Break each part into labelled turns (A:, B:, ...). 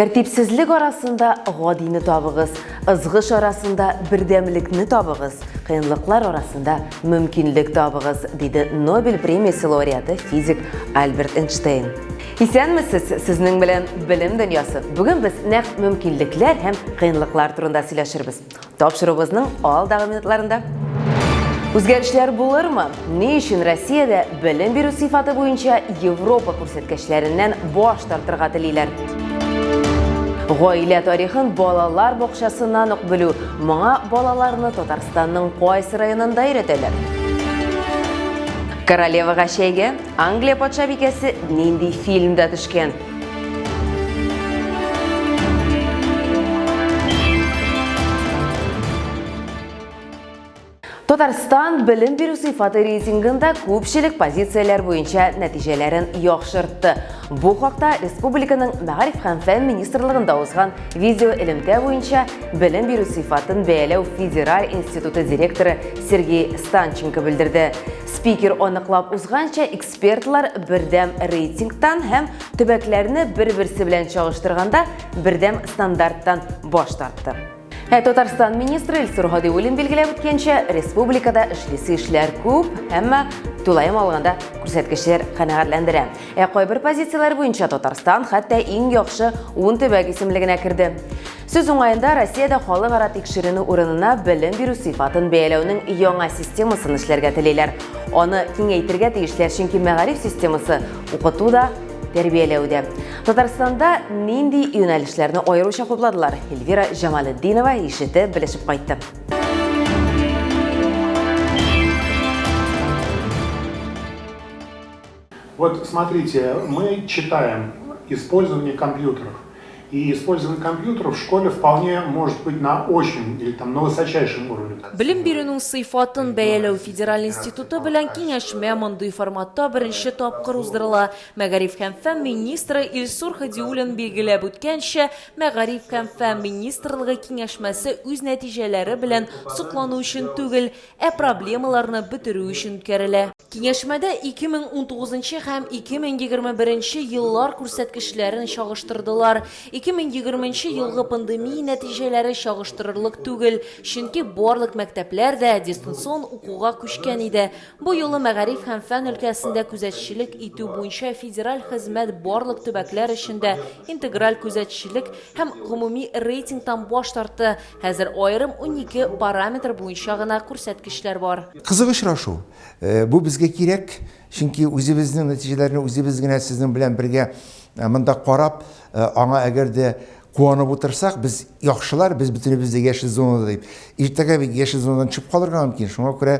A: Тәртипсезлек арасында гадине табыгыз, ызгыш арасында бердәмлекне табыгыз, кыенлыклар арасында мөмкинлек табыгыз, диде Нобель премиясе лауреаты физик Альберт Эйнштейн. Исәнмесез, сезнең белән Белем дөньясы. Бүген без нәкъ мөмкинлекләр һәм кыенлыклар турында сөйләшербез. Тапшыруыбызның алдагы минутларында. Үзгәрешләр булырмы? Ни өчен Россиядә белем бирү сыйфаты буенча Европа күрсәткечләреннән баш тартырга телиләр? Гаилә тарихын балалар бакчасыннан ук белү. Моңа балаларны Татарстанның кайсы районында өйрәтәләр? Королевага чәйгә Англия патшабикәсе нинди фильмда төшкән? Татарстан белем бирү сыйфаты рейтингында күпчелек позицияләр буенча нәтиҗәләрен яхшыртты. Бу хакта республиканың Мәгариф һәм фән министрлыгында узган видеоэлемтә буенча белем бирү сыйфатын бәяләү федераль институты директоры Сергей Станченко белдерде. Спикер аныклап узганча, Экспертлар бердәм рейтингтан һәм төбәкләрне бер-берсе белән чагыштырганда бердәм стандарттан баш тартты. Ә Татарстан министры Илсур Һадиуллин билгеләп үткәнчә, республикада эшлисе эшләр күп, әмма тулаем алганда күрсәткечләр канәгатьләндерә. Ә кайбер позицияләр буенча Татарстан хәтта иң яхшы 10 төбәк исемлегенә керде. Сүз уңаенда, Россиядә халыкара тикшеренү урынына белем бирү сыйфатын бәяләүнең яңа системасын эшләргә телиләр. Аны киңәйтергә тиешләр, чөнки мәгариф системасы укыту да, тәрбияләү дә. Татарстанда нинди юнәлешләрне аеруча хупладылар? Эльвира Җамалетдинова ишетеп, белешеп кайтты.
B: Вот смотрите, мы читаем использование компьютеров. И использование компьютеров в школе вполне может быть на очень или там на высочайшем уровне.
C: Белем бирүнең сыйфатын бәяләү федераль институты белән киңәшмә мондый форматта беренче тапкыр уздырыла. Мәгариф һәм фән министры Илсур Һадиуллин билгеләп үткәнчә, Мәгариф һәм фән министрлыгы киңәшмәсе үз нәтиҗәләре белән соклану өчен түгел, ә проблемаларны бетерү өчен үткәрелә. Киңәшмәдә 2019 нчы һәм 2021 нче еллар күрсәткечләрен чагыштырдылар. 2020 нче елгы пандемия нәтиҗәләре чагыштырырлык түгел, чөнки барлык мәктәпләр дә дистанцион укуга күчкән иде. Бу юлы мәгариф һәм фән өлкәсендә күзәтчелек итү буенча федераль хезмәт барлык төбәкләр өчен дә интеграль күзәтчелек һәм гомуми рейтингтан баш тартты. Хәзер аерым 12 параметр буенча гына күрсәткечләр бар.
D: Кызык очрашу. Э, бу безгә кирәк, чөнки үзебезнең нәтиҗәләрне үзебез генә сезнең белән бергә э, монда карап, э, аңа әгәр дә куанып утырсак, без яхшылар, без бөтенебез дә яшел зонада дип. Иртәгә бит яшел зонадан төшеп калырга мөмкин. Шуңа күрә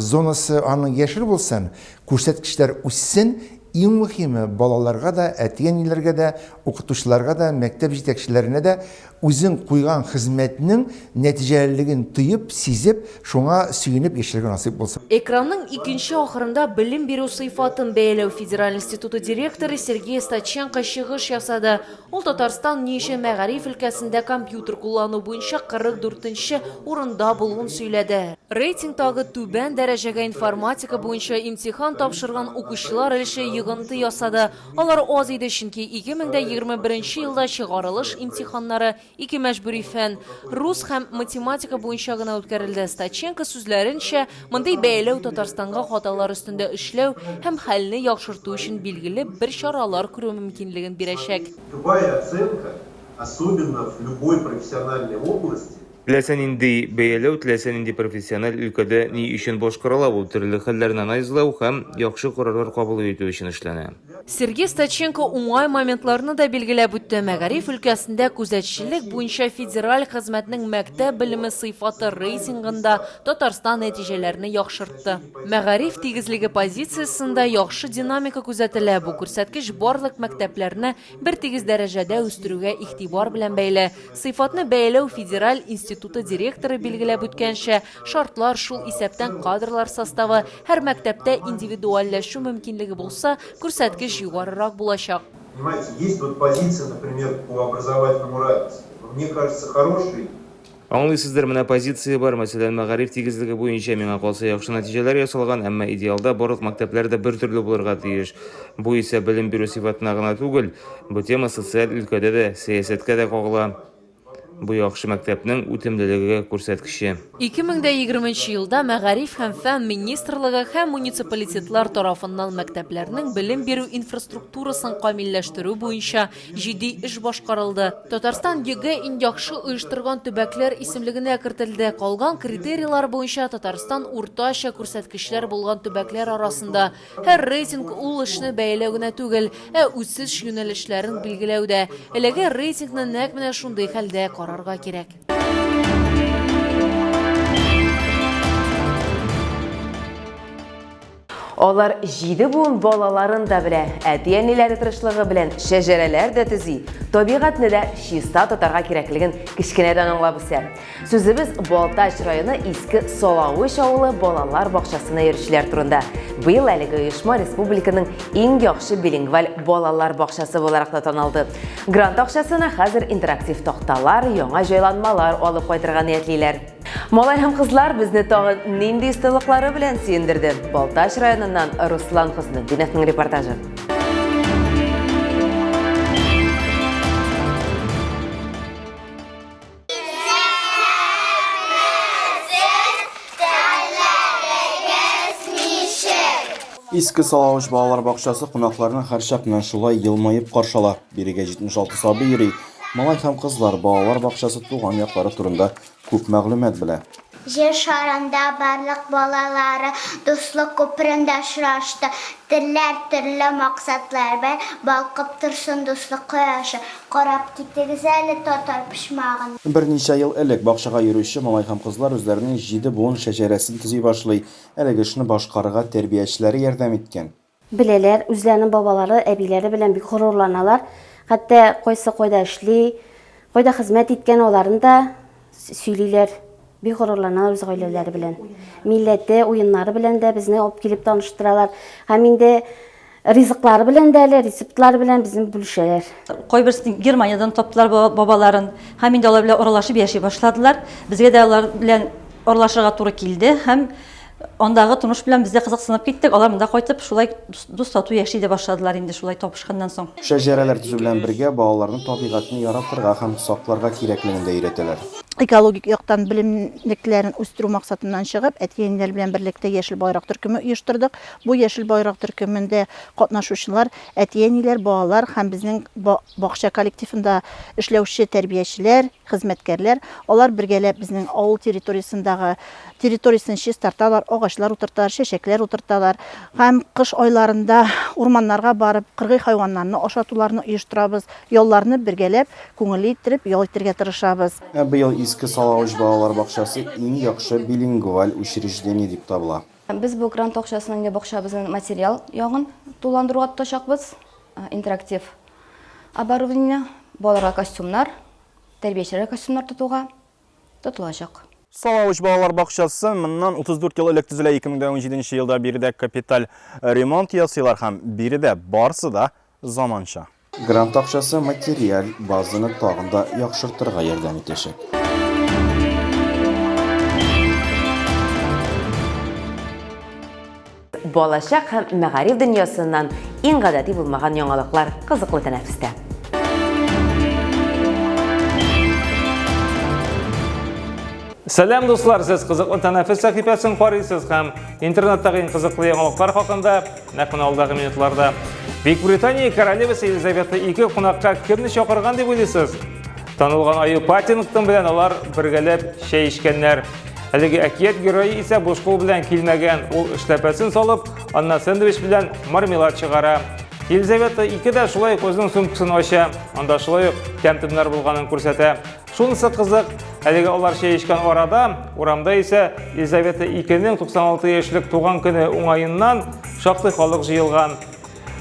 D: зонасы аның яшел булсын, күрсәткечләр үссен, иң мөһиме балаларга да, әти-әниләргә дә, укытучыларга да, мәктәп җитәкчеләренә дә Үзең куйган хезмәтнең нәтиҗәлелеген тоеп, сизеп, шуңа сөенеп яшәргә насыйп булсын.
C: Экранның икенче ахырында белем бирү сыйфатын бәяләү федераль институты директоры Сергей Стаченко чыгыш ясады. Ул Татарстан ни өчен мәгариф өлкәсендә компьютер куллану буенча 44 нче урында булуын сөйләде. Рейтингтагы түбән дәрәҗәгә информатика буенча имтихан тапшырган укучылар өлеше йогынты ясады. Алар аз иде, чөнки 2021 елда чыгарылыш имтиханнары ике мәҗбүри фән, рус һәм математика буенча гына үткәрелде. Стаченко сүзләренчә, мондый бәяләү Татарстанга хаталар өстендә эшләү һәм хәлне яхшырту өчен билгеле бер чаралар күрү мөмкинлеген бирәчәк.
E: Любая оценка, особенно в любой профессиональной области,
F: Теләсә нинди бәяләү теләсә нинди профессиональ өлкәдә ни өчен башкарыла, ул төрле хәлләрне анализлау һәм яхшы карарлар кабул итү өчен эшләнә.
C: Сергей Стаченко уңай моментларны да билгеләп үтте. Мәгариф өлкәсендә күзәтчелек буенча федераль хезмәтнең мәктәп белеме сыйфаты рейтингында Татарстан нәтиҗәләрне яхшыртты. Мәгариф тигезлеге позициясендә яхшы динамика күзәтелә, бу күрсәткеч барлык мәктәпләрне бертигез дәрәҗәдә үстерүгә игътибар белән бәйле. Сыйфатны бәяләү федераль институты директоры билгеләп үткәнчә, шартлар, шул исәптән кадрлар составы, һәр мәктәптә индивидуальләшү мөмкинлеге булса, күрсәткеч югарырак булачак.
E: Понимаете, есть вот позиция, например, по образовательному равенству. Но мне кажется, хороший.
F: Аңлыйсыздыр, менә позиция бар, мәсәлән, мәгариф тигезлеге буенча, миңа калса, яхшы нәтиҗәләр ясалган, әмма идеалда барлык мәктәпләр дә бертөрле булырга тиеш. Бу исә белем бирү сыйфатына гына түгел, бу тема социаль өлкәдә дә, сәясәткә дә кагыла. Бу яхшы мәктәпнең үтемлелеге күрсәткече.
C: 2020 нче елда Мәгариф һәм фән министрлыгы һәм муниципалитетлар тарафыннан мәктәпләрнең белем бирү инфраструктурасын камилләштерү буенча җитди эш башкарылды. Татарстан ЕГЭ иң яхшы оештырган төбәкләр исемлегенә кертелде. Калган критерийлар буенча Татарстан уртача күрсәткечләр булган төбәкләр арасында. Һәр рейтинг ул эшне бәяләү генә түгел, ә үсеш юнәлешләрен билгеләү дә. Әлеге рейтингны нәкъ менә шундый хәлдә карарга кирәк.
A: Алар җиде буын балаларын да белә, әти-әниләре тырышлыгы белән шәҗәрәләр дә төзи, табигатьне дә чиста тотарга кирәклеген кечкенәдән аңлап үсә. Сүзебез Балтач районы Иске Салавыч авылы балалар бакчасына йөрүчеләр турында. Быел әлеге оешма республиканың иң яхшы билингваль балалар бакчасы буларак та танылды. Грант акчасына хәзер интерактив такталар, яңа җайланмалар алып кайтырга ниятлиләр. Малай һәм кызлар безне тагын нинди осталыклары белән сөендерде? Балтач районыннан Руслан Хөснетдиновның репортажы.
G: Иске Салавыч балалар бакчасы кунакларны һәрчак менә шулай елмаеп каршы ала. Бирегә 76 сабый йөри. Малай һәм кызлар балалар бакчасы туган яклары турында күп мәгълүмат белә.
H: Җир шарында барлык балалары дуслык күперендә очрашты. Телләр төрле, максатлар бер, балкып торсын дуслык кояшы. Карап китегез әле татар почмагын.
G: Берничә ел элек бакчага йөрүче малай һәм кызлар үзләренең җиде буын шәҗәрәсен төзи башлый. Әлеге эшне башкарырга тәрбиячеләре ярдәм иткән.
I: Беләләр, үзләренең бабалары, әбиләре белән бик горурланалар. Хәтта кайсы кайда эшли, кайда хезмәт иткән, аларын да сөйлиләр. Бик горурланалар үз гаиләләре белән. Милләте, уеннары белән дә безне алып килеп таныштыралар. Һәм инде ризыклары белән дә әле, рецептлары белән безне бүлешәләр.
J: Кайберсен Германиядән таптылар бабаларын һәм инде алар белән аралашып яши башладылар. Безгә дә алар белән аралашырга туры килде һәм Андагы тормыш белән без дә кызыксынып киттек. Алар монда кайтып, шулай дус-тату яши дә башладылар инде шулай табышканнан соң.
G: Шәҗәрәләр төзү белән бергә балаларны табигатьне яратырга һәм сакларга кирәклеген дә өйрәтәләр.
K: Экологик яктан белемлекләрен үстерү максатыннан чыгып, әти-әниләр белән берлектә Яшел байрак төркеме оештырдык. Бу Яшел байрак төркемендә катнашучылар, әти-әниләр, балалар һәм безнең бакча коллективында эшләүче тәрбиячеләр, хезмәткәрләр. Алар бергәләп безнең авыл территориясендагы территориясен чистарталар, агачлар утырталар, чәчәкләр утырталар һәм кыш айларында урманнарга барып, кыргый хайваннарны ашатуларны оештырабыз. Ялларны бергәләп, күңелле иттереп ял итәргә тырышабыз.
G: Ә быел Иске Салавыч балалар бакчасы иң яхшы билингваль учреждение дип табыла.
L: Без бу грант акчасын инде бакчабызның материал ягын тулыландыруга тотачакбыз, интерактив оборудование, балаларга костюмнар, тәрбиячеләргә костюмнар тотуга. тотылачак.
G: Салавыч балалар бакчасы моннан 34 ел элек төзелә. 2017 елда биредә капиталь ремонт ясыйлар һәм биредә барсы да заманча. Грант акчасы материаль базаны тагын да яхшыртырга ярдәм итәчәк.
A: Балачак һәм мәгариф дөньясыннан иң гадәти булмаган яңалыклар кызыклы тәнәфестә.
F: Сәлам, дуслар! Сез кызыклы тәнәфес сәхифәсен карыйсыз һәм интернеттагы иң кызыклы яңалыклар хакында нәкъ менә алдагы минутларда. Бөекбритания королевасы Елизавета II кунакка кемне чакырган дип уйлыйсыз? Танылган аю Паттингтон белән алар бергәләп чәй эчкәннәр. Әлеге әкият герое исә буш кул белән килмәгән. Ул эшләпәсен салып, аннан сэндвич белән мармелад чыгара. Елизавета ике дә шулай ук үзенең сумкасын ача. Анда шулай ук тәм-томнар булганын күрсәтә. Шунысы кызык, әлеге алар чәй эчкән арада, урамда исә Елизавета икенең 96 яшьлек туган көне уңаеннан шактый халык җыелган.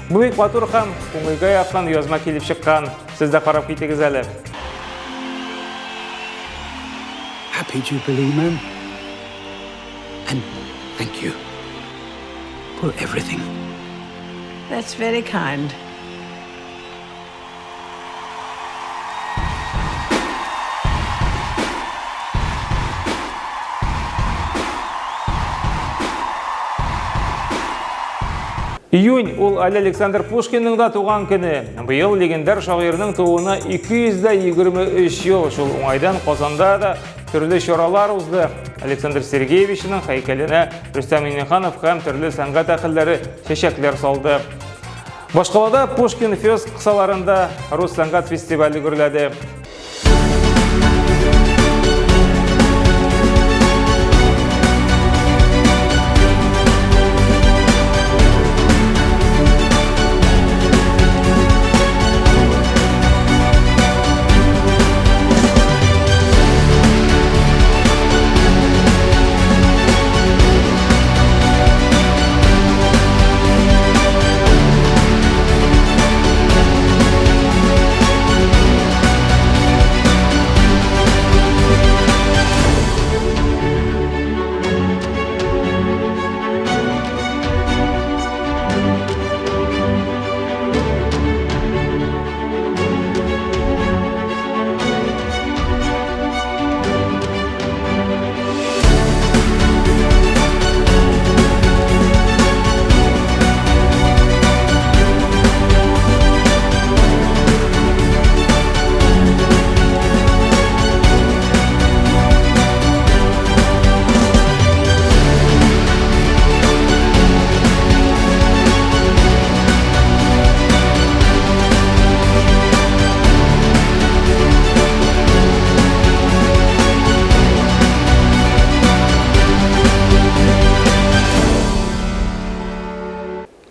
F: Бу бик матур һәм күңелгә якын язма килеп чыккан. Сез дә карап китегез әле.
M: Happy Jubilee, ma'am. And thank you for everything.
N: That's very kind.
F: Июнь ул әле Александр Пушкинның да туган көне. Быел легендар шагыйрьнең тууына 223 ел. Шул уңайдан Казанда да төрле чаралар узды. Александр Сергеевичның һәйкәленә Рөстәм Миңнеханов һәм төрле сәнгать әһелләре чәчәкләр салды. Башкалада Пушкин Фест кысаларында рус сәнгать фестивале гөрләде.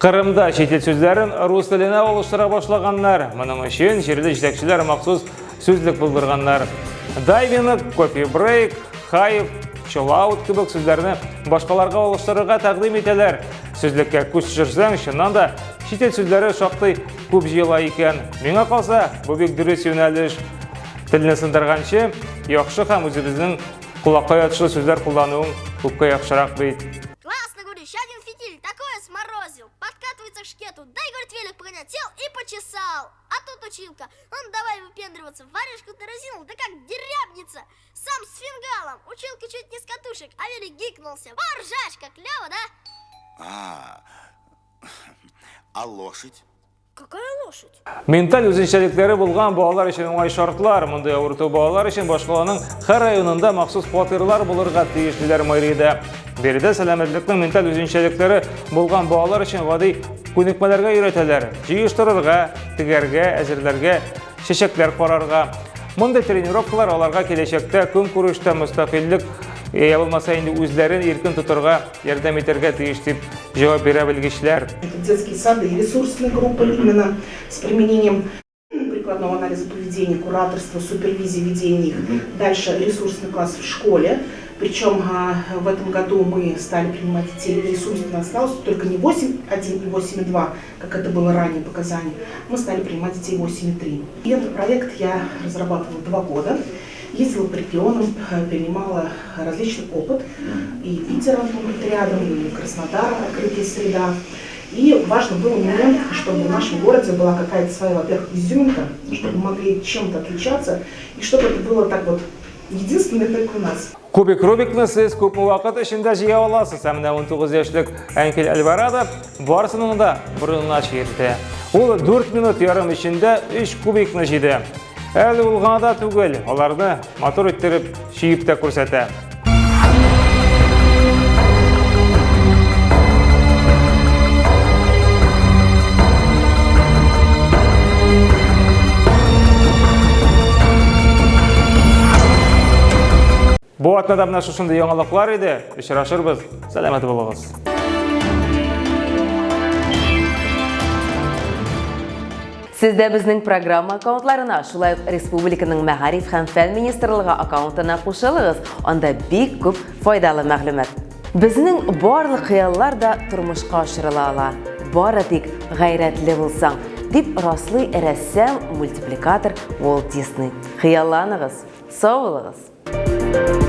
F: Кырымда чит ил сүзләрен рус теленә алыштыра башлаганнар. Моның өчен җирле җитәкчеләр махсус сүзлек булдырганнар. Дайвинг, кофе-брейк, хайв, чиллаут кебек сүзләрне башкаларга алыштырырга тәкъдим итәләр. Сүзлеккә күз төшерсәң, чыннан да чит ил сүзләре шактый күп җыела икән. Миңа калса, бу бик дөрес юнәлеш. Телне сындырганчы, яхшы һәм үзебезнең колакка ятышлы сүзләр куллануың күпкә яхшырак бит.
H: Классно, говорю, еще один фитиль, такое сморозил. Подкатывается к шкету, дай, говорит, велик погонять, сел и почесал. А тут училка, он давай выпендриваться, варежку-то разинул, да как дерябница. Сам с фингалом, училка чуть не с катушек, а велик гикнулся. Во, клево, да?
O: А, а лошадь?
H: Какая лошадь?
F: Менталь үзенчәлекләре булган балалар өчен уңай шартлар. Мондый авырту балалар өчен башкаланың һәр районында махсус фатирлар булырга тиеш, диләр мэриядә. Биредә сәламәтлекнең менталь үзенчәлекләре булган балалар өчен гади күнекмәләргә өйрәтәләр. Җыештырырга, тегәргә, әзерләргә, чәчәкләр карарга. Мондый тренировкалар аларга киләчәктә көнкүрештә мөстәкыйльлек я булмаса инде үзләрен иркен тотырга ярдәм итәргә тиеш дип җавап бирә белгечләр.
P: Это детские сады и ресурсные группы именно с применением прикладного анализа поведения, кураторства, супервизии, ведения их. Дальше ресурсный класс в школе. Причем в этом году мы стали принимать детей ресурсно осталось только не 8,1 и 8,2, как это было ранее по Казани. Мы стали принимать детей 8,3. И этот проект я разрабатывала два года. Ездила по регионам, перенимала различный опыт. И Питера, он рядом, и Краснодара, открытая среда. И важно было мне, чтобы в нашем городе была какая-то своя, во-первых, изюминка, чтобы мы могли чем-то отличаться, и чтобы это было так вот единственное только у нас.
F: Кубик Рубикны сез күпме вакыт эчендә җыя аласыз? Ә менә 19 яшьлек Әнкел Альварадо барысының да борынына чиертә. Ул 4 минут ярым эчендә 3 кубикны җыйды. Әле ул гына да түгел, аларны матур иттереп чөеп тә күрсәтә. Бу атнада менә шушындый яңалыклар иде. Очрашырбыз. Сәламәт булыгыз.
A: Сез дә безнең программа аккаунтларына, шулай ук республиканың Мәгариф һәм фән министрлыгы аккаунтына кушылыгыз, анда бик күп файдалы мәгълүмат. Безнең барлык хыяллар да тормышка ашырыла ала, бары тик гайрәтле булсаң, дип раслый рәссам, мультипликатор Уолт Дисней. Хыялланыгыз, сау булыгыз!